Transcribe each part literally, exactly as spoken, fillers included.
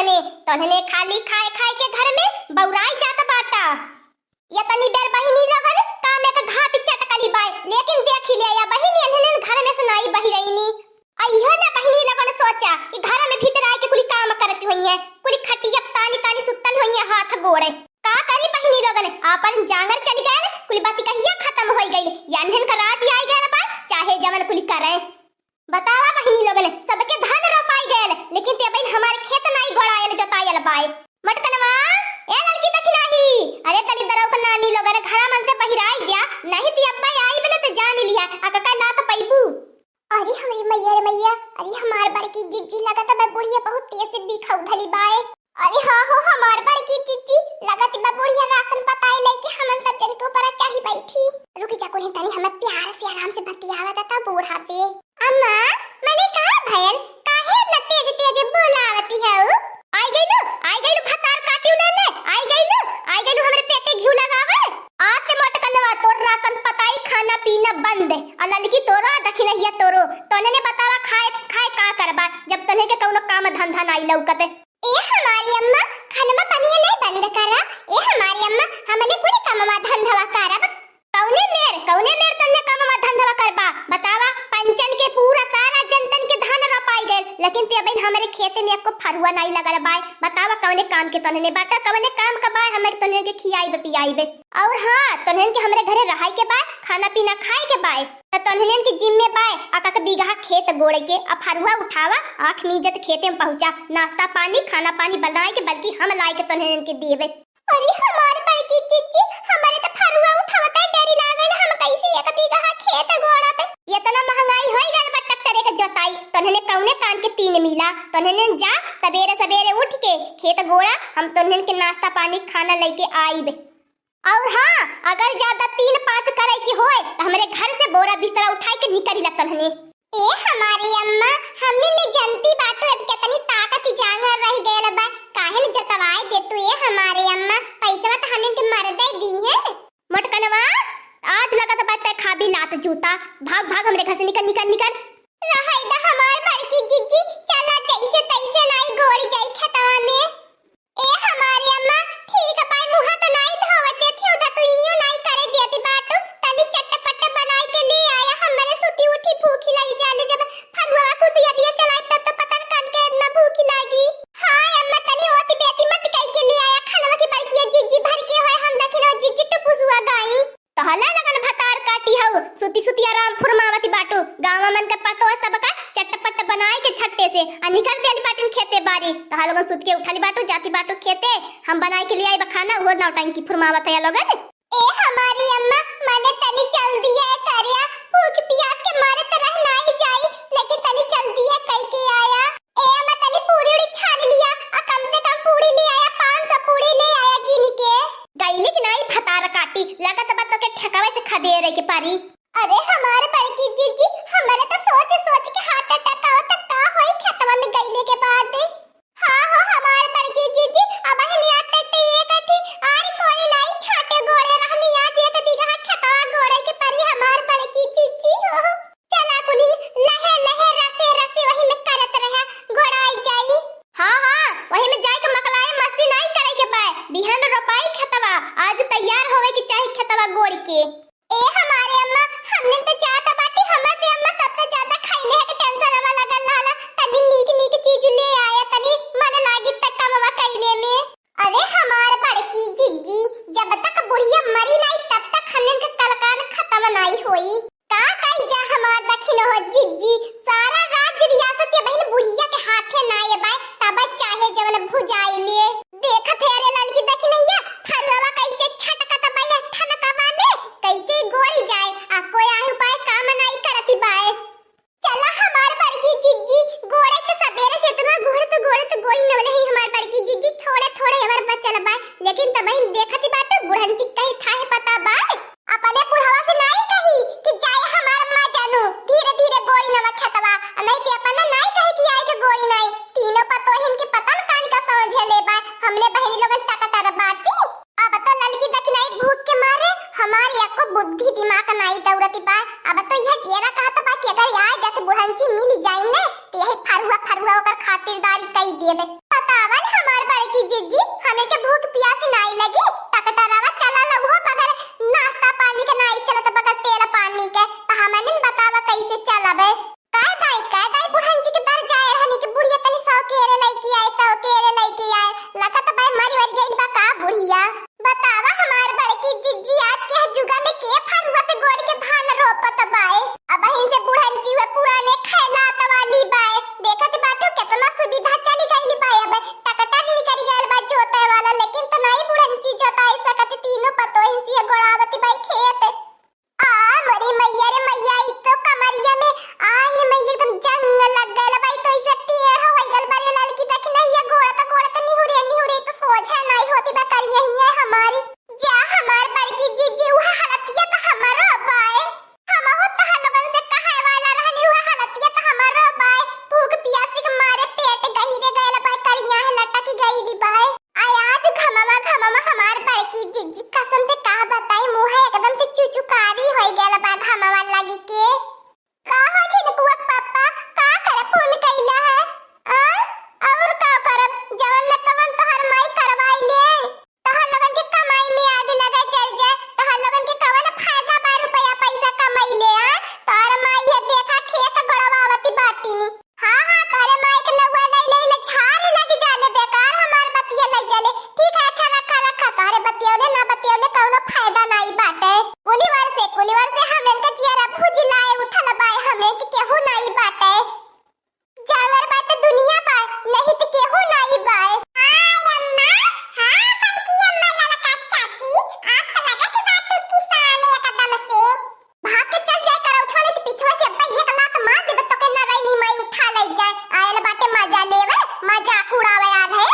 ने, तोहने खाली खाए खाए के घर में बौराई जात बाटा। ये तनी बेर बहिनी लोगन काम एक घात चटकली बाय, लेकिन देखी ले या बहिनी, इन्हन घर में से नाई बहिरैनी। अइहो ना बहिनी लोगन सोचा कि घर में भीतर आए के कुली काम करती हुई है, कुली खटिया तानी तानी सुतल हुई है हाथ गोड़े। का करी बहिनी लोगन, आपन जांगर चली गयल, कुली बाती कहिया खतम होई गई, या इन्हन का राज आई गयल बा, चाहे जवन कुली करे। बतावा बहिनी लोगन, सबके धान रोपाई गयल, लेकिन ते बहिन हमारे खेत नाई गोड़ायल जोतायल बाय। मटकनवा, ए ललकी दखिनाही, अरे दलिद्दरौ का नानी लोगन, घरा मन से बहिराई गया, नहीं ती अब्बा आई बने ते जान लिया, आ कका लात पैबू। अरे हमरी मैया रे मैया, अरे हमार बड़की जिज्जी, लगत बा बुढ़िया बहुत तेज से बिखौ धली बाय। अरे हाँ हो हमार बड़की जिज्जी, लगत बा बुढ़िया राशन पताई लेके हमन सब जन के ऊपर चढ़ी बैठी। रुकी जा कुलिन, तनी हमें प्यार से आराम से बतियावा दा तब बूढ़ा से। अम्मा, मने का भयल? काहे इतना तेज तेज बोलावती हऊ? आई गइलू, आई गइलू भतार काटियो ले ले, आई गइलू, आई गइलू हमरे पेटे घिउ लगावे। आज से मोटकनवा तोर राशन पताई खाना पीना बंद। आ ललकी तोरो, आ दखिनहिया तोरो। तोने ने बतावा खाए, खाए का करबा, जब तोने के कौनो काम धंधा नाई लौकत। ए हमारी अम्मा, खनमा पनिया नहीं बंद करा। ए हमारी अम्मा, हमने कुल कमवा धंधवा करब। कौने मेर, कौने मेर तन्ने कमवा धंधवा करबा? बतावा, पंचन के पूरा सारा जनतन के धान रोपाई गइल, लेकिन ते अबहिन हमरे खेते में एको फरुआ नाई लगल बाय। बतावा, कौने काम के तन्ने बाटा, कौने काम का बाय हमरे तन्ने के खियाइबे पियाइबे? और हाँ, तन्हन के हमरे घरे रहाई के बाय, खाना पीना खाए के बाय, त तन्हन के जिम्मे बाय, आ कक बीघा खेत गोड़े के, आ फरुआ उठावा, आँख मीजत खेते में पहुँचा, नाश्ता पानी, खाना पानी बनाए के, बल्कि हम लाए के तन्हन के देबे। अरे हमार बड़की जिज्जी, हमरे त फरुआ उठावत ही डरी लागल, हम कैसे एक बीघा खेत गोड़ब? इतना महंगाई होई गल बा ट्रैक्टर एक जोताई, तन्हने कौने काम के तीन मिला? तन्हने जा सबेरे सबेरे उठ के खेत गोड़ा, हम तन्हन के नाश्ता पानी खाना लेके आइब। और हाँ, अगर ज्यादा तीन पाँच करे की होए त हमरे घर से बोरा बिस्तरा उठाई के निकरी ला तन्हने। ए हमारी अम्मा, हमने ने जनती बाटू अब केतनी ताकत जांगर रह गयल बा, काहे न जतवाए दे तू ए हमारे अम्मा, पैसवा त हमने के मर दे दी है। मोटकनवा, आज लगत बा तै खाबी लात जूता, भाग भाग हमरे घर से निकल निकल निकल। रहै द हमार बड़की जिज्जी, चला जैसे तैसे नाई गोड़ी जाई खेतवा में। ए हमारी अम्मा, ठीक बाय, मुँह त नाई धोवत देती हो, दतुइनियो नाई करे देती बाटू, तनी चटपट बनाई के ले आया, हमरे सुती उठी भूखी लगी जाले, जब फरुआ कुतिया दिया चलाई तब तो पता न कन के इतना भूखी लगी। हाँ अम्मा, तनी ओती बेती मत कई के ले आया, खानवा की बड़की जिज्जी भर के होए, हम दखिन जिज्जी टुपुसुआ गाई। तहला लगन भतार काटी हऊ, सुती सुती आराम फुरमावती बाटू। गाँव मन के पतो है सबका, चटपट बनाए के झट्टे से आ निकर देली बाटिन खेते बारी। तहा लोगन सुत के उठली बाटू, जाती बाटू खेते, हम बनाए के ले आई बा खाना, उहो नौटंकी फुरमावत है लोगन। ए हमारी अम्मा, मने तनी जल्दी है करिया, भूख पियास के मारे त रह नाही जाई, लेकिन तनी जल्दी है कई के आया। ए अम्मा, तनी पूरी उड़ी छान लिया, आ कम से कम पूरी ले आया, पाँच सौ पूरी ले आया गिन के। गईली कि नाई भतार काटी, लगत बा तोके ठेकावे से खदेरे के परी। अरे हमार बड़की जिज्जी, हमरे त सोच सोच के heart attack आवत, का होई खेतवा में गईले के बाद? हाँ हो हमार बड़की जिज्जी, अबहिन आते ते एक अठी आरी कोरी नाई छाटे गोड़े रहनी, आज एक बीघा खेतवा गोड़े के परी हमार बड़की जिज्जी हो। चला कुलिन लहे लहे रसे रसे वही में करत रहा, गोड़ाई जाई। हाँ, हाँ, वही में जाए के मकलाए मस्ती नाई करे के बाय। बिहान रोपाई खेतवा, आज तैयार होवे के चाही खेतवा गोड़ के। ए हमारे अम्मा, हमने तो जात बाटी, हमर ते अम्मा सबसे ज्यादा खैले है के tension वा लगल रहला। तनी नीक नीक चीज ले आया, तनी मन लागी त कमवा कैले में। अरे हमार बड़की जिज्जी, जब तक बुढ़िया मरी नाई तब तक हमने के कलकान खत्म नाई होई। का कही जा हमार दखिन हो जिज्जी, सारा राज रियासत ये बहिन बुढ़िया के हाथे ना ये बाय, तब चाहे जवन भुजाई ले। देखत है अरे ललकी दखिनैया, फरुआ कैसे छटकत बाय ठनकवा में, कैसे गोड़ी जाए, आ कोई आही उपाय काम नाई करती बाय। चला हमार बड़की जिज्जी, गोड़े के सबेरे से इतना गोड़त गोड़त गोड़ी नवले ही हमार बड़की जिज्जी, थोड़े थोड़े हमार बचल बाय, लेकिन तबहिन देखती बाटू बुढ़न जी कही थाहे पता बाय। अपने बुढ़वा से नाई कही कि जाए हमार माँ जानू, धीरे धीरे गोड़ी नवा खेतवा, आ नहीं ते अपना नाई कही कि आई के गोड़ी नाई। तीनों पतोहिन के पता न कान का समझे ले बा, हमने बहनी लोगन टकटर बाटी। अब तो ललकी दखिनाई भूख के मारे हमार एको बुद्धि दिमाग नाई दौड़ती बा। अब तो यह जेरा कहत बा कि अगर आए जाके बुढ़ंची मिल जाई ने, तो यही फरुआ फरुआ ओकर खातिरदारी कई देबे। पता अवल हमार बड़की जिज्जी, हमरे के भूख पियास नाई लगी, टकटरावा चलल उहो बगैर नाश्ता पानी के नाई चलत, बगैर तेल पानी के, त हमनिन बतावा कैसे चलबे? काय दाई, काय दाई, बुढ़न जी के दर जाए रहनी कि बुढ़िया तनी सौ केरे लइके आए, सौ केरे लइके आए, लगत बा मरी वरी गइल बा का बुढ़िया? बतावा हमार बड़की जिज्जी, आज के जुगा में के फरुआ से गोड़ के धान रोपत बाए? अबहिन से बुढ़न जी वे पुराने खैलात वाली बाए। देखत बाटू केतना सुविधा चली गइल बाए, अब ट्रैक्टर निकल गइल बा जोते वाला, लेकिन त नाई बुढ़न जी जोताई सकत, तीनों पतोहिन से गोड़ावत बाए खेत। आ, मोरी मैया रे मैया, ई तो कमरिया में, आई रे मैया, एकदम जंग लग गइल बा, ई तो ऐसे टेढ़ हो गइल बा रे ललकी, देख नहीं, ये गोड़त, गोड़त निहुरे, निहुरे तो सोझे नहीं होती बा करिया हिया हमारी। जा हमार बड़की जिज्जी, उहे हालतिया तो हमरो बाए। हमहू तोहर लोगन से कहे वाला रहनी, उहे हालतिया तो हमरो बाए। भूख पियासी के मारे पेट गहिरे गइल बा, करिया है लटक गइल बाए। आ आज घमवा, घमवा हमार बड़की जिज्जी, कसम से का बताई, मुँह एकदम से चुचुकारी होइ गइल बा घमवा लगी के। का हो झिनकुआ पापा, का करे फोन कइला है? आ? और का करब, जवन न तवन तोहर माई करवाई ले। तोहर लोगन के कमाई में आग लगे जल जाए, तोहर लोगन के कवन फायदा बा रुपया पैसा कमइले, आ? तोहर माई ये देखा खेत गोड़वावती बाटिनी। हाँ, हाँ, तोहरे माई के नौआ लई लई ले झार लग जाले, बेकार हमार बतिया लग जाले। ठीक है, अच्छा रखा, रखा, तोहरे बतियौले ना बतियौले कौनो फायदा नाई बाटे। कुलिवर से, कुलिवर से हमन के जियरा फुजिलाए उठल बाए, हमन के केहू नाई बाटे। जानवर बा त दुनिया बा, नहीं त केहू नाई बाए। हाय अम्मा, हाँ बड़की अम्मा, ललका चाची, आप त लगत बाटू किसान एकदम से। भाग के चल जाए करौछा, नहीं त पिछवा से अब्बा एक लात मार देबे, तोके नरैनी माई उठा ले जाए। आयल बाटे मजा लेवे, मजाक उड़ावे आल है।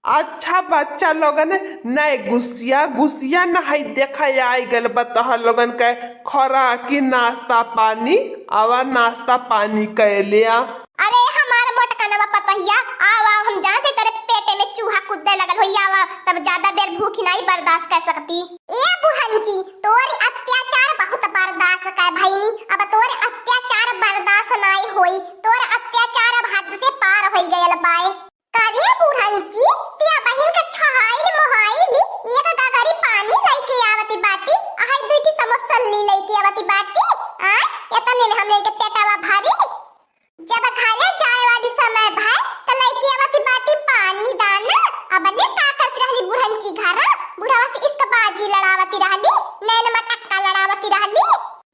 अच्छा बच्चा लोगन, नहीं गुस्सिया, गुस्सिया नहीं देखा, आई गल बा तोहर लोगन के खोराकी नाश्ता पानी, आवा नाश्ता पानी कर लिया। अरे हमार मोटकनवा पतोहिया, आव, आव, हम जानते तोरे पेटे में चूहा कूदे लगल होई, आव, आव, तब ज्यादा देर भूख नहीं बर्दाश्त कर सकती। ए बुढ़ंची, तोरी अत्याचार बहुत बर्दाश्त कर भईनी, अब तोरे अत्याचार बर्दाश्त नहीं होई, तोरे अत्याचार अब हद से पार होई गयल बाए। का रे बुढ़ंची, तिया बहिन के छहाइल मोहाइल, एक गगरी पानी लइके आवती बाटी, अहाई दुई ठी समोसल्ली लइके आवती बाटी, आय, एतने में हमरे के पेटवा भारी। जब घरे जाए वाली समय भय, त लइके आवती बाटी पानी दाना। अब ले का करती रहली बुढ़ंची घरा, बुढ़वा से इश्क बाजी लड़ावती रहली, नैन मटक्का लड़ावती रहली।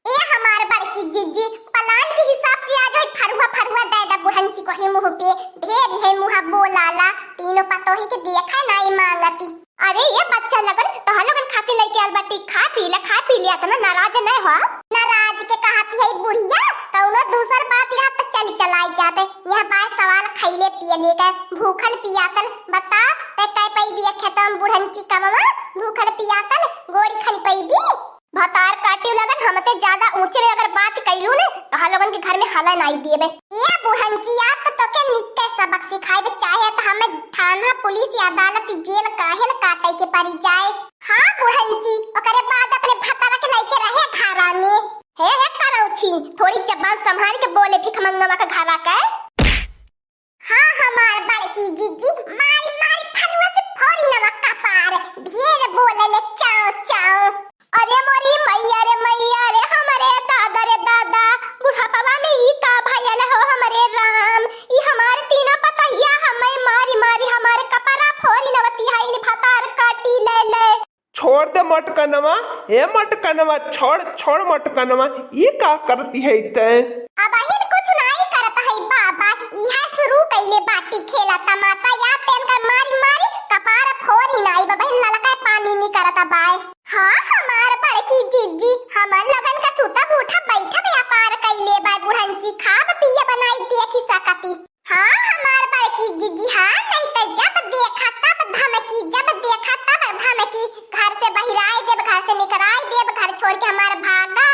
ए हमार बड़की जिज्जी, plan के हिसाब से आज होई फरुआ, फरुआ दे दा बुढ़ंची को ही मुँह पे, ढेर है मुँह बोलाला, तीनों पतोही के देखे नाई मांगती। अरे ये बच्चा लगन, तोहर लोगन खातिर लइके आल बाटी, खा पी ले, खा पी ले, इतना नाराज न हो। नाराज के कहती है बुढ़िया, कौनो दूसर बात रहत त चल चलाई जाते, यहाँ बाय सवाल खैले पियले के, भूखल पियासल, बता, ते कै पई बिया खेतम बुढ़ंची कमवा, भूखल पियासल, गोड़ी खन पई बी। भतार काटियो लगन, हमसे ज्यादा ऊंचे में अगर बात कइलू ने, तो हम लोगन के घर में हलन आई देबे। ए बुढ़ंची, आज तो तोके निक्के सबक सिखाइबे, चाहे तो हमें थाना, पुलिस या अदालत, जेल काहे न काटे के पड़ी जाए। हाँ बुढ़ंची, ओकरे बाद अपने भतारा के लइके रहे घरा में। हे, हे करौछी, थोड़ी जबान संभाल के बोले, भिखमंगवा के घरा के। हाँ, हमार बड़की जिज्जी, मारी मारी फरुआ से फोरी नवा कपार, ढेर बोले ले चाव चाव। अरे मोरी मैया रे मैया रे, हमरे दादा रे दादा, बुढ़ापवा में ई का भयल हो हमरे राम, ई हमार तीना पतहिया हमें मारी मारी हमारे कपड़ा फोरी नवती है, इन भतार काटी ले ले। छोड़ दे मटकनवा, हे मटकनवा, छोड़, छोड़ मटकनवा, ई का करती है तै? अबहिन कुछ नाई करत है बाबा, इहा शुरू कइले बाटी खेला तमाशा, या तेन कर मारी मारी कपार फोरी नाई बा, बहिन ललका पानी नी करत बाय। हाँ हमार बड़की जिज्जी, हमर लोगन का सुतब उठब बैठब व्यापार कइले बाय, बुढ़ंची खाब पियब नाई देखी सकती। हाँ, हमार बड़की जिज्जी, हाँ, नहीं तो जब देखा तब धमकी, जब देखा तब धमकी, घर से बहिराए देब, घर से निकराए देब, घर छोड़ के हमार भागा।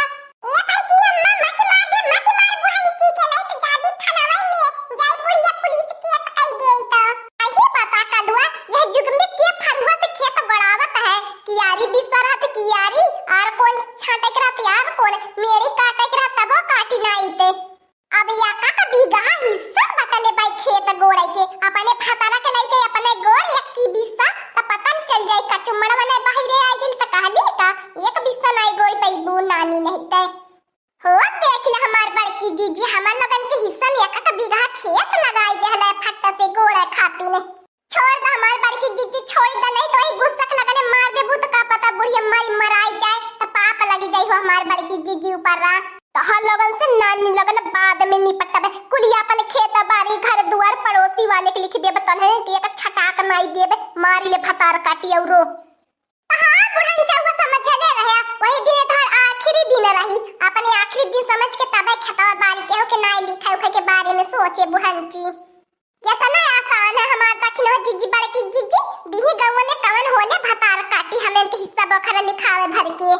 ए बड़की अम्मा, मत मार दे, मत मार बुढ़ंची के, नहीं तो जाबी थानावा में, जाई बुढ़िया पुलिस केस कई दे तो। अही बता कलुआ, यह जुग में के फरुआ से खेत गोड़ावत है, कियारी बिसरत कियारी, आर कौन छाटे के रहत, आर कौन मेड़ी काटे के रहत, तबो काटी नाई ते। अब या का का बीघा हिस्सा बटले बाई खेत गोड़े के, अपने भतारा के लइके या के हिस्सा में एक बीघा खेत लगाई देहले फट्टा से गोड़े खाती ने। छोड़ द हमार बड़की जिज्जी, छोड़ द, नहीं तो ई गुस्सा के लगले मार देबू तो का पता बुढ़िया मरी मराई जाए, तो पाप लगी जाई हो हमार बड़की जिज्जी ऊपर रा। तोहर लोगन से नानी लोगन बाद में निपटबे, कुलिया अपन खेत बारी घर दुआर पड़ोसी वाले के लिख देबे, तन्हे कि एक छटाक नाई देबे, मारी ले भतार काटी औरो। हाँ, बुढ़न चौको समझले रहे, वही दिन तोहर आखिरी दिन रही, अपने आखिरी दिन समझ के तबे खेतवा बारी केहू के नाई लिखे उखे के बारे में सोचे बुढ़न जी। इतना आसान है हमार दखिनो जिज्जी बड़की जिज्जी, दीही गौवा में कवन होले भतार काटी, हमें के हिस्सा बोखरा लिखावे भर के।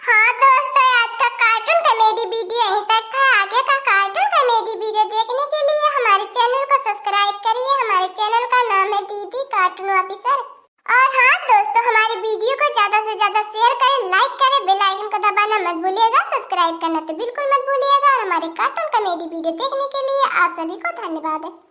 हाँ दोस्तों, आज का cartoon comedy video यहीं तक था। आगे का cartoon comedy video देखने के लिए हमारे channel को subscribe करिए। हमारे channel का नाम है दीदी Cartoon Officer। और हाँ दोस्तों, हमारे video को ज्यादा से ज्यादा share करें, like करें, bell icon को दबाना मत भूलिएगा, subscribe करना तो बिल्कुल मत भूलिएगा। और हमारे cartoon comedy video देखने के लिए आप सभी को धन्यवाद है।